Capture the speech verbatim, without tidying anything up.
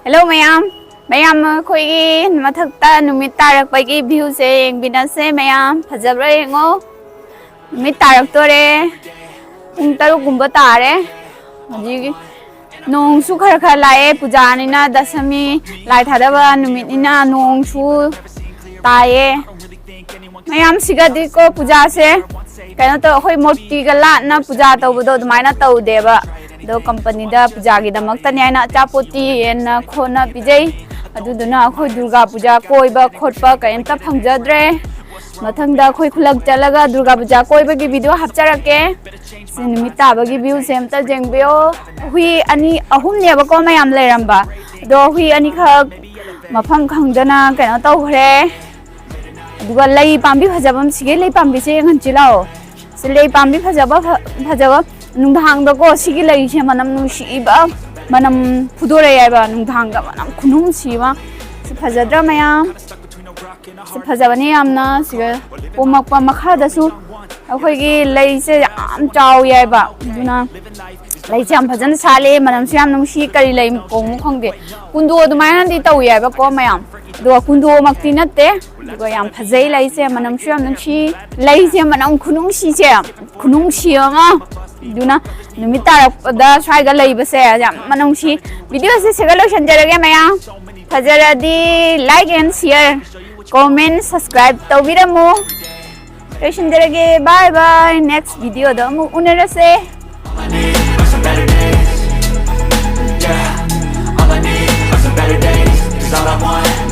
Hello ꯃꯌꯥꯝ, ꯃꯌꯥꯝ ꯑꯩꯈꯣꯏꯒꯤ ꯃꯊꯛꯇ ꯅꯨꯃꯤꯠ ꯇꯥꯔꯛꯄꯒꯤ viewꯁꯦ ꯌꯦꯡꯕꯤꯅꯁꯦ ꯃꯌꯥꯝ꯫ ꯐꯖꯕ꯭ꯔꯥ ꯌꯦꯡꯉꯣ꯫ ꯅꯨꯃꯤꯠ ꯇꯥꯔꯛꯇꯣꯔꯦ꯫ ꯄꯨꯡ ꯇꯔꯨꯛ ꯀꯨꯝꯕ ꯇꯥꯔꯦ꯫ ꯍꯧꯖꯤꯛ ꯅꯣꯡꯁꯨ ꯈꯔ ꯈꯔ ꯂꯥꯛꯑꯦ꯫ ꯄꯨꯖꯥꯅꯤꯅ, ꯗꯁꯃꯤ ꯂꯥꯏ ꯊꯥꯗꯕ ꯅꯨꯃꯤꯠꯅꯤꯅ ꯅꯣꯡꯁꯨ ꯇꯥꯏꯌꯦ꯫ ꯃꯌꯥꯝ ꯁꯤꯒꯗꯤꯀꯣ ꯄꯨꯖꯥꯁꯦ ꯀꯩꯅꯣ ꯇꯧ, ꯑꯩꯈꯣꯏ ꯃꯨꯔꯇꯤꯒ ꯂꯥꯠꯅ ꯄꯨꯖꯥ ꯇꯧꯕꯗꯣ ꯑꯗꯨꯃꯥꯏꯅ ꯇꯧꯗꯦꯕ꯫ ꯑꯗꯣ ꯀꯝꯄꯅꯤꯗ ꯄꯨꯖꯥꯒꯤꯗꯃꯛꯇꯅꯤ ꯍꯥꯏꯅ ꯑꯆꯥꯄꯣꯠꯇꯤ ꯌꯦꯟꯅ ꯈꯣꯠꯅ ꯄꯤꯖꯩ꯫ ꯑꯗꯨꯗꯨꯅ ꯑꯩꯈꯣꯏ ꯗꯨꯔꯒꯥ ꯄꯨꯖꯥ ꯀꯣꯏꯕ ꯈꯣꯠꯄ ꯀꯔꯤꯝꯇ ꯐꯪꯖꯗ꯭ꯔꯦ꯫ ꯃꯊꯪꯗ ꯑꯩꯈꯣꯏ ꯈꯨꯂꯛ ꯆꯠꯂꯒ ꯗꯨꯔꯒꯥ ꯄꯨꯖꯥ ꯀꯣꯏꯕꯒꯤ video ꯍꯥꯞꯆꯔꯛꯀꯦ꯫ ꯁꯤ ꯅꯨꯃꯤꯠ ꯇꯥꯕꯒꯤ viewꯁꯦ ꯑꯝꯇ ꯌꯦꯡꯕꯤꯌꯣ꯫ ꯍꯨꯏ ꯑꯅꯤ ꯑꯍꯨꯝꯅꯦꯕꯀꯣ ꯃꯌꯥꯝ ꯂꯩꯔꯝꯕ, ꯑꯗꯣ ꯍꯨꯏ ꯑꯅꯤꯈꯛ ꯃꯐꯝ ꯈꯪꯗꯅ ꯀꯩꯅꯣ ꯇꯧꯈ꯭ꯔꯦ꯫ ꯑꯗꯨꯒ ꯂꯩ ꯄꯥꯝꯕꯤ ꯐꯖꯕ ꯑꯃ, ꯁꯤꯒꯤ ꯂꯩ ꯄꯥꯝꯕꯤꯁꯦ ꯌꯦꯡꯍꯟꯁꯤ ꯂꯥꯛꯑꯣ꯫ ꯁꯤ ꯂꯩ ꯄꯥꯝꯕꯤ ꯐꯖꯕ ꯐ-, ꯐꯖꯕ꯫ ꯅꯨꯡꯗꯥꯡꯗꯀꯣ ꯁꯤꯒꯤ ꯂꯩꯁꯦ ꯃꯅꯝ ꯅꯨꯡꯁꯤꯕ ꯃꯅꯝ ꯐꯨꯗꯣꯔꯛꯑꯦ ꯍꯥꯏꯕ꯫ ꯅꯨꯡꯗꯥꯡꯗ ꯃꯅꯝ ꯈꯨꯅꯨꯡꯁꯤꯕ꯫ ꯁꯤ ꯐꯖꯗ꯭ꯔꯥ ꯃꯌꯥꯝ? ꯁꯤ ꯐꯖꯕꯅꯤ ꯌꯥꯝꯅ꯫ ꯁꯤꯒ ꯄꯣꯝꯃꯛꯄ ꯃꯈꯥꯗꯁꯨ ꯑꯩꯈꯣꯏꯒꯤ ꯂꯩꯁꯦ ꯌꯥꯝ ꯆꯥꯎꯋꯤ ꯍꯥꯏꯕ꯫ ꯑꯗꯨꯅ ꯂꯩꯁꯦ ꯌꯥꯝ ꯐꯖꯅ ꯁꯥꯠꯂꯦ, ꯃꯅꯝꯁꯨ ꯌꯥꯝ ꯅꯨꯡꯁꯤ꯫ ꯀꯔꯤ ꯂꯩ ꯀꯧꯕꯅꯣ ꯈꯪꯗꯦ꯫ ꯀꯨꯟꯗꯣ ꯑꯗꯨꯃꯥꯏꯅꯗꯤ ꯇꯧꯋꯤ ꯍꯥꯏꯕꯀꯣ ꯃꯌꯥꯝ꯫ ꯑꯗꯨꯒ ꯀꯨꯟꯗꯣꯃꯛꯇꯤ ꯅꯠꯇꯦ꯫ ꯑꯗꯨꯒ ꯌꯥꯝ ꯐꯖꯩ ꯂꯩꯁꯦ, ꯃꯅꯝꯁꯨ ꯌꯥꯝ ꯅꯨꯡꯁꯤ꯫ ꯂꯩꯁꯦ ꯃꯅꯝ ꯈꯨꯅꯨꯡꯁꯤꯁꯦ, ꯈꯨꯅꯨꯡꯁꯤ ꯑꯃ꯫ ꯑꯗꯨꯅ ꯅꯨꯃꯤꯠ ꯇꯥꯔꯛꯄꯗ ꯁ꯭ꯋꯥꯏꯗ ꯂꯩꯕꯁꯦ ꯌꯥꯝꯅ ꯅꯨꯡꯁꯤ꯫ Videoꯁꯦ ꯁꯤꯒ ꯂꯣꯏꯁꯤꯟꯖꯔꯒꯦ ꯃꯌꯥꯝ꯫ ꯐꯖꯔꯗꯤ like and share, comment, subscribe ꯇꯧꯕꯤꯔꯝꯃꯨ꯫ ꯂꯣꯏꯁꯤꯟꯖꯔꯒꯦ꯫ Bye bye꯫ Next videoꯗ ꯑꯃꯨꯛ ꯎꯅꯔꯁꯦ꯫ All I need are some better days. Yeah, all I need are some better days. 'Cause all I want